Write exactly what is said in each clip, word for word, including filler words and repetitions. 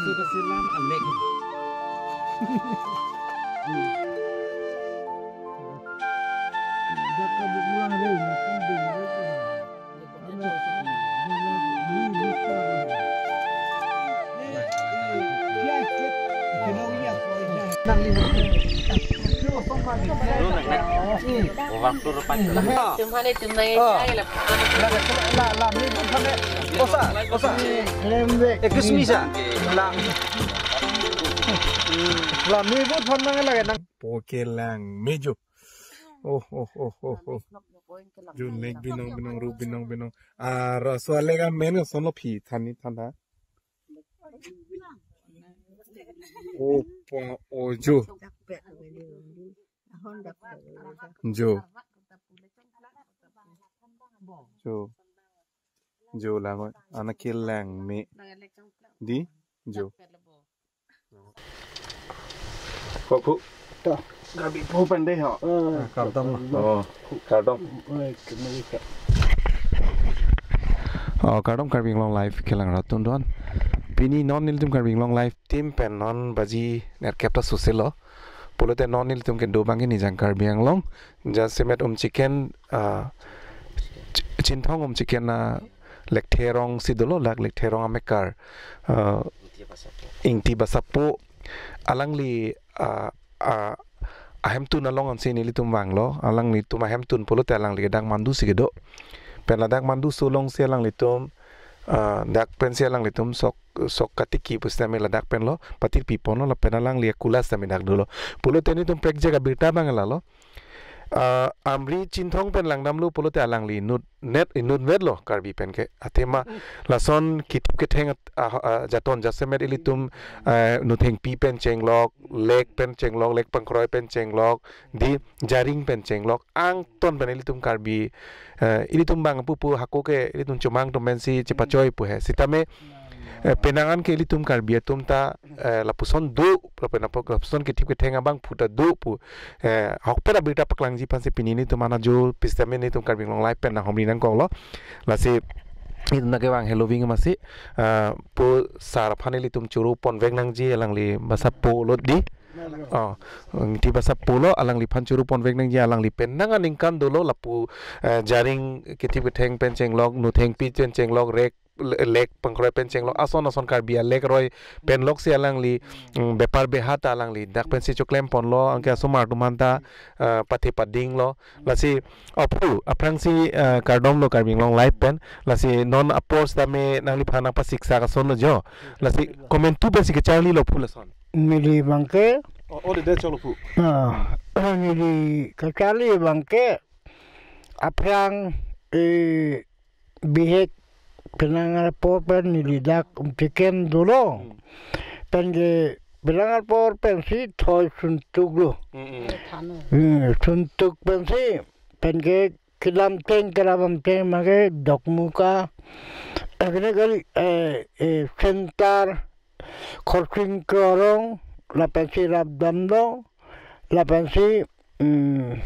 Kasilam alek. Tumhan itum nang Oh. Lake, la, la, mi but phane. Osa, osa. Excuse me, sir. La, la, mi but phane nang lake nang. Po kelang mejo. Oh, oh, oh, oh, oh. Jun nek binong, binong, ru binong, binong. Ah, ra so alega men sono phi thani thana. Oh, po, oh, jo. Jo. Jo. Jo lang, ana kelang me. Di? Jo. Ko phu. Ta. Gabi phu pande ho. Eh, Kardom. Oh, kardom. Eh, kemari ka. Oh, kardom Karbi Anglong Live kelang rat atum do-an. Pini non nelitum Karbi Anglong Live team pen non baji nerkep ta sose lo. Pulote non nelitum kedo abang ke Nijang Karbi Anglong. Jasemet um chicken, ah, ch-, Chinthong um chicken, ah, Lekthe Rong si dolo, dak Lekthe Rong amekar, ah, Ingti Basapo. Alangli, ah, ah, ahemtun along ansi nelitum vanglo. Alanglitum ahemtun pulote alangli ke dak Mandu si kedo. Pen ladak Mandu solong si alanglitum, ah, dak pensi alanglitum sok, sok katiki pusitame ladak pen lo, patir pi ponlo, lapen alangli akula sitame dak dolo. Pulote nelitum prekjak abirta abang lalo. Ah, Amri Chinthong pen langdamlo pulote alangli inut net, inut vet lo Karbi pen ke. Athema lason kithip ketheng at-, ah, ah, jaton jasemet ilitum, eh, Nothengpi pen chenglok, Lek pen chenglok, Lek Pangkroi pen chenglok, di Jaring pen chenglok, angton pen ilitum Karbi, eh, ilitum bang pupu hako ke ilitum chomang atum pensi chepachoi pu he. Sitame, eh, penang an ke ilitum Karbi atum ta, eh, lapuson do, lapen lapu-, lapuson kithip ketheng abang phu ta do pu. Eh, ahokpet abirta paklangji aphansi pini nelitum ana jo pusitame nelitum Karbi Anglong Live pen nanghumri nangkoklo. Lasi, nelitum nake vang heloving masi, eh, po sar aphan ilitum choro ponvek nangji alangli Basapo lo di. Oh, Ingti Basapo lo alangliphan choro ponvek nangji alangli pen nang aningkan dolo lapu, eh, Jaring kithip ketheng pen chenglok, Nothengpi pen chenglok, Lek, Lek Pangkroi pen chenglok, ason ason Karbi alek roi pen lok si alangli, mm, bepar beha ta alangli dak pensi choklem ponlo, anke asomar atum aphan ta, eh, pathe padinglo. Lasi, oh phu, aphrangsi, eh, kardom lo Karbi Anglong Live pen. Lasi non apor sitame nangliphan nangpasiksak ason lo jo. Lasi komantu pensi kacharlilo phu lason. Neli abang ke. Oh, oh, de cholo phu. Ah, neli kacharli abang ke. Aphrang, eh, bihek penang apor pen neli dak um chicken dolo. Hmm. Pen ke penang apor pensi thoi suntuk lo. Hmm, hmm. Hmm, suntuk pensi pen ke kedamtang, kedamtang abang ke Dokmoka. Akhirnya kali, eh, eh, center Khorsing Krong, lapensi rapdamlo, lapensi, mm,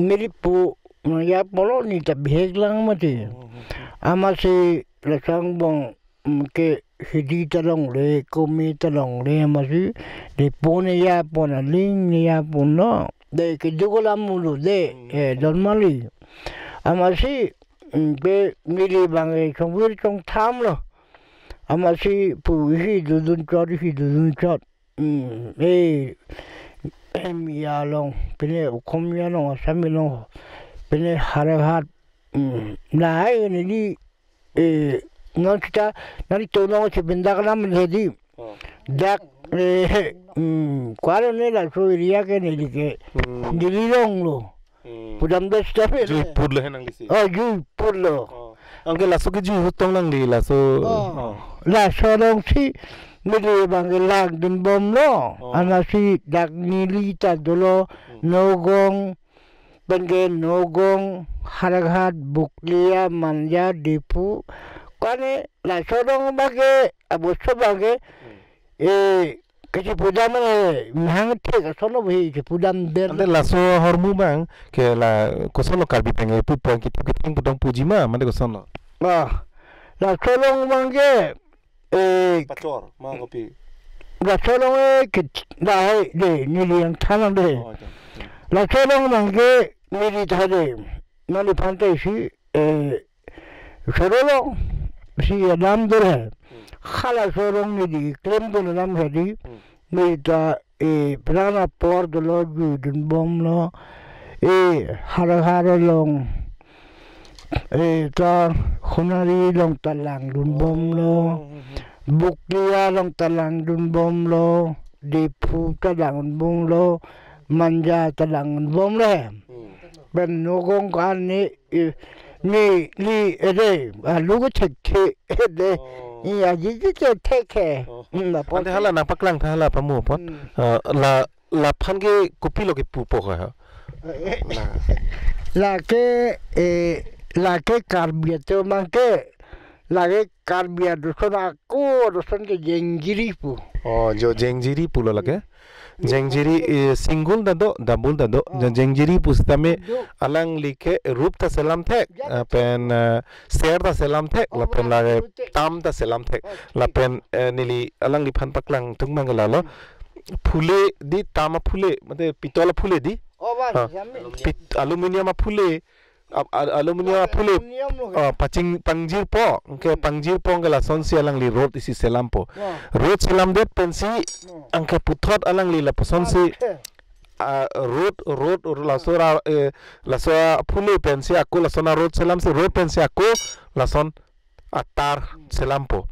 neli pu, ya polo neli ta bihek lang mati. Amatsi lason angbong, mm, ke hidi ta longle, komi ta longle amatsi, de pon ya pon aling ne ya pon no. De kedo kolam mulo de, eh, don mali. Amatsi, mm, pe neli abang, eh, chongvir chongtham lo. Amatsi pu isi dodun chot, isi dodun chot. Hmm, eh, em ya long, pine Okhom ya long, Assam ya long, pine Howraghat, hmm, lahai neli, eh, non sita, neli tonong si pindak lam neli. Oh. Dak, eh, hmm, kuaro ne laso area ke neli ke, hmm, neli long lo. Hmm. Pudam das tapi. Juipur lo henang disi. Oh, Juipur lo. Oh. Anke laso ke jui hutong nangli laso. Oh. Oh. Laso alongsi neli abang ke langdun bomlo. Oh. Amatsi dak neli ta dolo. Hmm. Nagaon, pen ke Nagaon, Howraghat, Bokolia, Manja, Diphu. Kane laso along abang ke, aboso abang ke. Hmm. Eh, kachipudam ne, mehang thek ason lo he chipudam der. Ante laso ahormu abang ke la koson lo Karbi pen ke pu pon kithip ketheng pu dong puji ma, mane koson lo? Ah, laso along abang ke, eh, pachor ma kopi. laso along e kit lahai de, neli nangthan nang de. Oh, okay. Laso along abangke neli tha de. Nangli phante si, eh, soro along si adam do he. Hmm. Halaso along neli klemdun alam he di. Hmm. Neli ta, eh, prana apor dolo, jui dunbomlo. Eh, Har Har along, eh, ta Honari along ta langdunbomlo. Oh, hmm, hmm. Buklia along ta langdunbomlo. Diphu ta langdunbomlo. Manja ta langdunbomlo he. Hmm. Pen Nagaon ko-an ne, eh, neli ede, alu ke thekthe ede. Oh. Iya, jiji ke thek he. Oh. Hmm, apot. Ante hala nangpaklang tha hala pamu apot. Hmm. Ah, la, laphan ke kopilo kepupo ha? Eh, eh. La. Lake, eh, lake Karbi atum abangke, lake Karbi adoson ako, adoson ke Jengjiri pu. Oh, jo Jengjiri pulo lake. Jengjiri, eh, single ta do, double ta do. Oh. Jengjiri pusitame do. Alangli ke rup ta selam thek, ya, eh, pen, eh, ser ta selam thek, oh, lapen wala, lake rup thek. Tam ta selam thek. Oh, thek. Lapen, eh, neli alangliphan paklang tung mang lalo. Hmm. Phule di, tam aphule, mate pitol aphule di. Oh, ba, ha. Sami. Pit-, aluminium aphule, a-, a-, aluminium aphule, aluminium lo. Ah, paching pangjirpo, ke, hmm, pangjirpo ke lasonsi alangli rod isi selampo. Wah. Rod selamdet pensi, hmm, anke puthot alangli lapusonsi, okay, ah, rod, rod, rod, laso ra, eh, laso aphule pensi ako lason a-rod selamsi, rod pensi ako lason atar, hmm, selampo.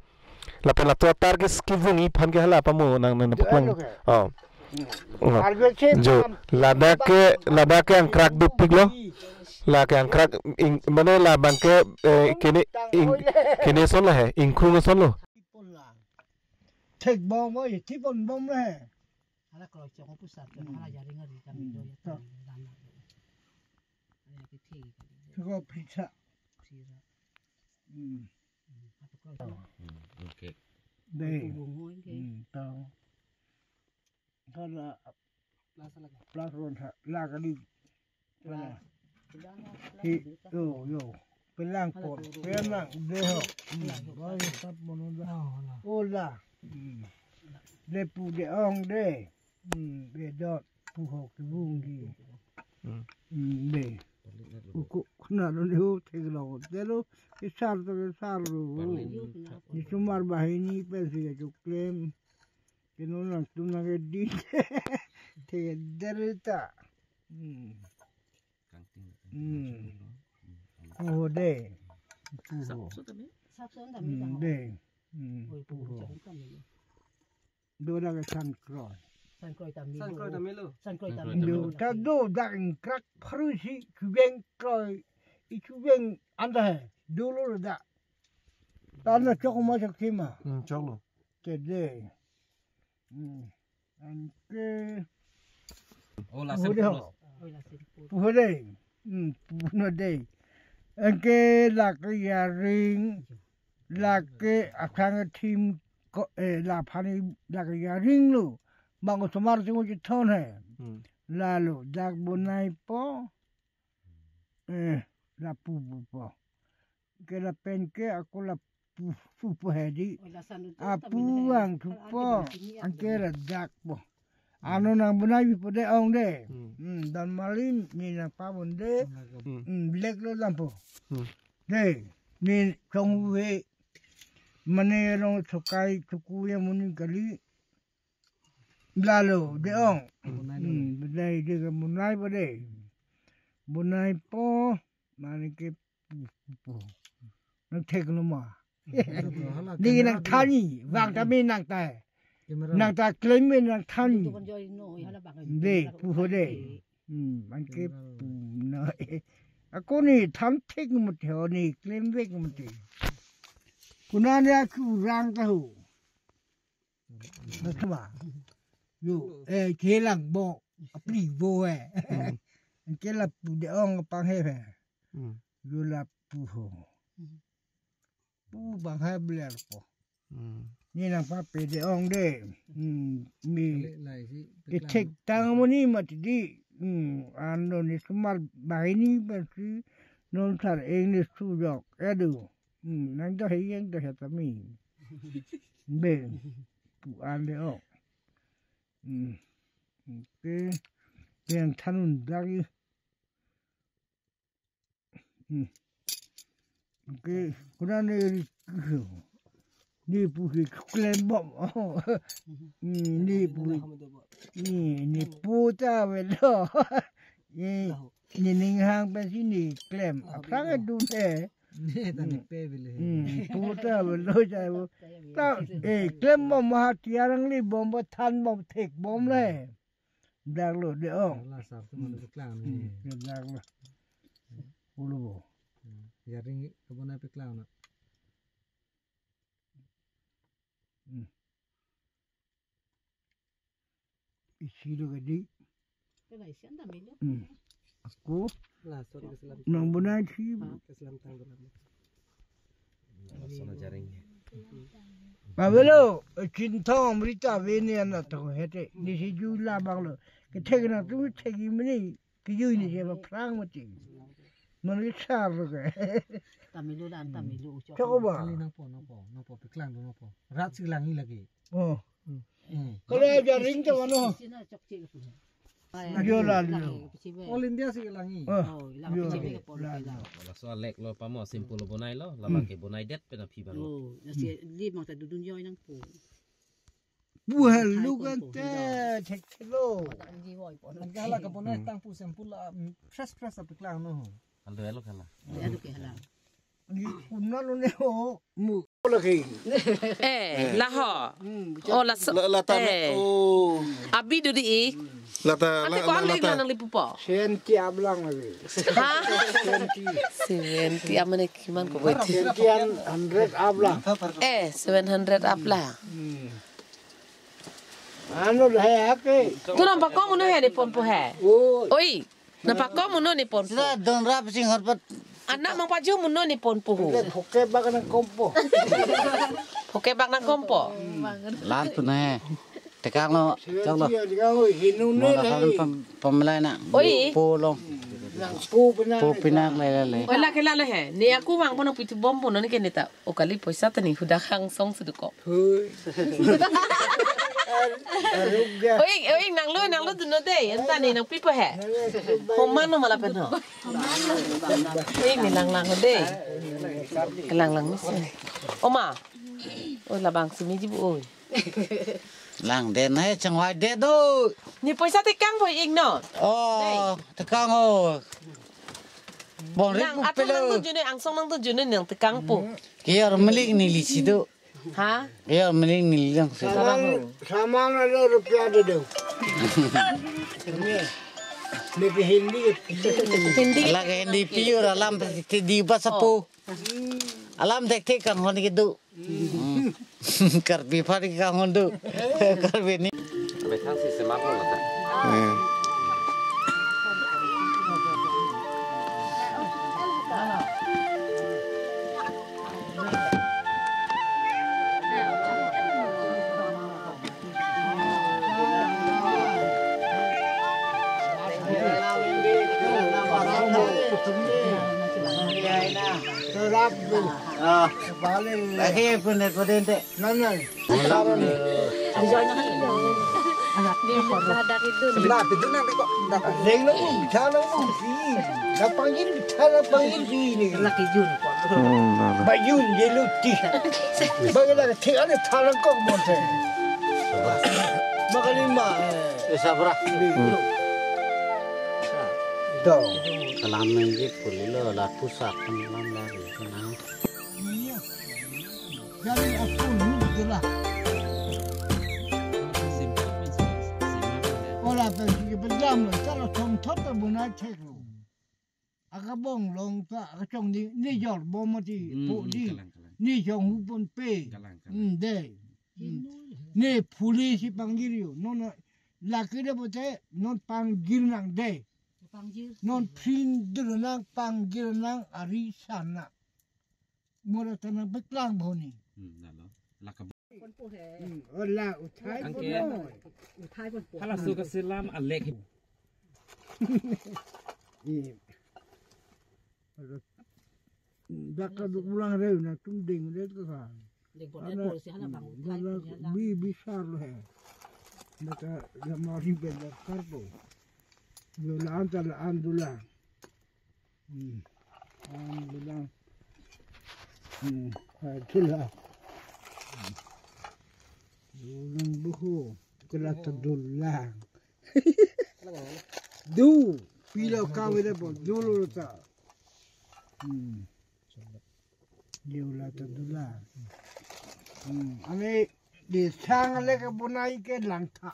Lapen laso atar ke skivung iphan ke hala pamu nang, nang, nang paklang. Anu ke? Oh. Hmm. Oh. Arjo che jo, pam-, ladak ke, ladak ke angkrak dopiklo. Lake angkrak ing, mane labang ke, eh, kene ing, kene ason lo he, ingkrung ason lo. Thek bom oi, thipon bom lo he. Hala krochong pusat, hmm, hala jaring ari kami, hmm, do ya, to, tali dana. Hala ke thi. Thek bom pisa. Pisa. Hmm. Hmm, apa krochong? Hmm, okay. Dei. Ibu bungo ke. Hmm, to. Hala plus lagi. Plus ron ha, la kali. Plus. Hala. Plus, plus. Hi, plus. Yo, yo. Pelang hala pon, turu. Pelang, dei ho. Hmm, pelang, baru plus. Sap mono da. Oh, hala. Ola. Hmm. Dei pu dei ong dei. Hmm, dei dot. Pu ho kevung ke. Hmm. Hmm, dei. Uku, kena dulu, theklong. Dei lo, kesar to kesar lo. Paling. Di sumar bahini pensi ya cuklem. Keno nangtum nang edit. Te derita. Hmm. Kangting. Hmm. Puho dei. Puho. Sapso tame? Sapso tame. Hmm, dei. Hmm, oi, puho. Sapso tame. Do lake san kroi. San kroi tame. San kroi tame lo. San kroi tame. Do, ta do dak ingkrak pharu si chubeng kroi. I chubeng anta he. Dolo dak. Tan na chok ma chok sima. Hmm, chok lo. Te dei. Hmm. Anke. Oh, la puho dei ho. Sempurna. Puho dei. Hmm, puho dei. Anke lake jaring, lake asang thim ko, eh, laphan lake jaring lo. Bang osomar sing chethon he. Hmm. Lalo, dak bonaipo. Eh, lapu pupo. Ke lapen ke ako lapu pupo he di. Oh, lason itu apu tame he. Ang thupo. Kan ada di sini, anke ada di ladak po. Hmm. Ano nang bonai pipo dei ong dei. Hmm. Hmm, dan malin ni nangpabon dei. Hmm. Hmm, black lo lampo. Hmm. Dei, ni chong he. Mane rong sokai suku ya muning kali. Lalo, dei ong. Bonai lo. Hmm, bonai dei ke bonai po dei. Bonaipo, mane ke pupo. Nang thek lo ma. Hmm, hala dei camera nang thani, bang tame nang ta. Camera. Nang ta klem nang thani. Itu kan joi no, hala bang. Dei, puho dei. Hmm, anke camera. Pu na. Ako ni than thek mati ho ni, klemvek mati. Kuna ni aku rang tahu. Nasma. Yo, eh, kelang bo, apli bo eh. Hmm. Anke lapu dei ong apang he he. Hmm. Yo lapu ho. Pu bang ha bler po. Hmm. Ni nangpape dei ong dei. Hmm, mi. Kali lai si, kethek tang mo ni mati di. Hmm, ano ni sumar bahini pensi non sar eng ni sujok. Aduh. Hmm, nang do he yang do he tame. Be. Pu an dei ong. Hmm. Oke. Yang thanun lagi. Hmm. Oke, kuna ne ri-, ne pu ke klem bom. Hmm, ne pu. Ne, ne pu ta avelo. Ne, ne ning hang pensi ne klem. Aphrang adun he. Ne ta ne pe bile. Hmm, pu ta avelo jai bo. Ta, eh, klem bom ha tiarang li bom bo than bom thek bom le. Dak lo de ong. La sar tu malu klang ni. Hmm, dak lo. Ulu bo. Hmm. Jaring kebun api klang na. Hmm. Isi lo kadi. Kena isian ta milo. Hmm. Aku La sar keselam. Nang bunai si. Keselam tang kelam. Sana jaring. Pavelo, Chinthong Amrita veni anatthu hete. Nisi ju labang lo. Kethek nangtum thek mini. Kejui ni je ba phrang mati. Mani sar lo ke. Tamilu lan, tamilu ucok. Choko ba. Kali nangpo, nangpo, nangpo, pi klang do nangpo. Rat si langji lagi. Oh. Hmm. Kalau jaring tu mano. Sina chok cik tu. Yo la lo. All India si langji. Oh, yo la lo. Laso alek lo pamo simple lo bonai lo, labang ke bonai det pen aphi bang lo. Oh, nasi li mang ta dudun yo nangpo. Buhal lu kan te, thek kilo. Nang hala ke bonai tang pu simple la, mm, fresh fresh api klang no. Ando elo kala. Ando ke hala. Ni kunna lo ne ho. Mu. Lagi. Eh, laho. Hmm, Oh, laso. La, lata Eh. Oh. Abi dudi ik. Lata, Ate la, ko la, ang lata. Nang lipupo. Senti ablang lagi. Ha? Senti. Senti amane kiman ko beti. Senti an hundred ablang. Eh, seven hundred up lah. Hmm. Anu dah ya ke. Tu nang pakom uno he ne ponpo he. Oh. Oi. Nang pakom uno ne ponpo. Sila don rap sing horpat. Anak mang paju uno ne ponpo ho. Phuke bak nang kompo. Phuke bak nang kompo. Lan tu ne. Tekang lo, cok lo. Dia dia oi hinu ne Mona lai. Kan pem-, pemelai nak. Oi. Pu long. Yang pu benar. Pu pinak le le le. Oi la ke la le he. Ne aku mang pono pitu bom pono ne ke ne ta. O kali poisa ta ne hudak hangsong suduko. Hui. Arugya. Oi, oi, nanglo, nanglo duno de. Anta ne nangpipo he. Homan no mala pen ho. Oi, ne langlang ho de. Langlang ni se. Oma. Oi, labang simi ji bu oi. Lang den hai changwai det do. Ne poisa tekang po ik no. Oh, tekang o. Bong rik Nang mu atum pelo. Nang tu june angsong nang tu june nang tekang po. Kiyor melik neli si do. Ha? Kiyor melik neli lang si. Saman, saman ada rupiah ada do. Ini, ini ke Hindi. Hindi. Lagi Hindi pure alam pasti di basa po. Alam tek tek kanghon kedo. Hmm. Karbi pari kanghon do. Karbi ni. Betang si semak lo ta. Hmm. Ah. Lahir pun dia kau dentek. Nanai. Nah, itu nang kok. Nah, deng lo, bicara lo, si. Nah, panggil, bicara, panggil si ini. Laki Jun kok. Hmm, nah, nah. Bayun dia luti. Bagi lagi, tiga ni thalang kok monte. Bagi lima. Eh, sabra. Hmm. Dong. Kalam nangji pulilo la pusat kan lam la ri kan. Jadi aku ni jelah. Ola pensi ke pejam lo, kalau thom thot ta bunai thek lo. Aka bong long ta, aka chong ni, ni jor bom mati, hmm, po hmm, di. Kalang, kalang. Ni jong hu pon pe. Kalang, kalang. Hmm, de. Hmm. Ne police panggil yo. Non laki de bote, non panggil nang de. Panggil. Non prin de nang panggil nang ari sana. Mura tanang peklang boni. Hmm, lalo. Laka Hmm, ola uthai Angke. Bono. Uthai pon po. Hala suka silam alek. Hmm. Dak ka duk ulang reu na tum ding reu ka. Ding pon Ana, pon si hala bang hmm, uthai dala pon ya la. Bi, bisar lo he. Mata lamari bela karpo. Yo la-an ta la-an dolang. Hmm. An dolang. Hmm. Ha, dolang. Hmm. Dolang buho. Kela ta dolang. Du. Pilo kave de po. Dolo ta. Hmm. Dolo ta dolang. Hmm. Ame de sang le ke bonai ke langtha.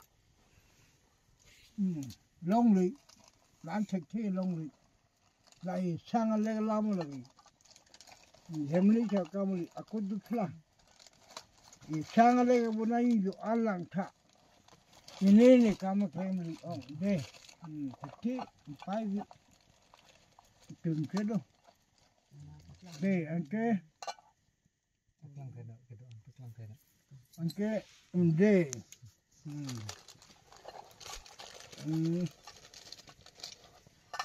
Hmm. Longle. Lang thekthe longle. Lai sang le lam lagi. Hem li cha kam li akut dukla. Sang le ke bonai yo alangtha. Ini ni kam hem li ong de. Hmm, thekthe pai vi. Tum ke do. De, anke. Anke, um, de. Hmm. Hmm.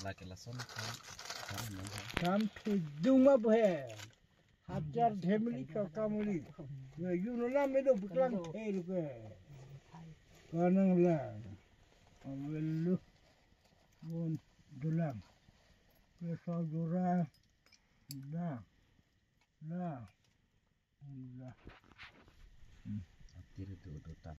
Lake lason kam, kam nang. Kam thidung ma bohe. Hajar hem li ka kam li. Ya, you know la me do biklang the lu ke. Kanang la. Avelo. Bon dolang. Ke sa jora. La. La. La. Hmm. Atir do do ta.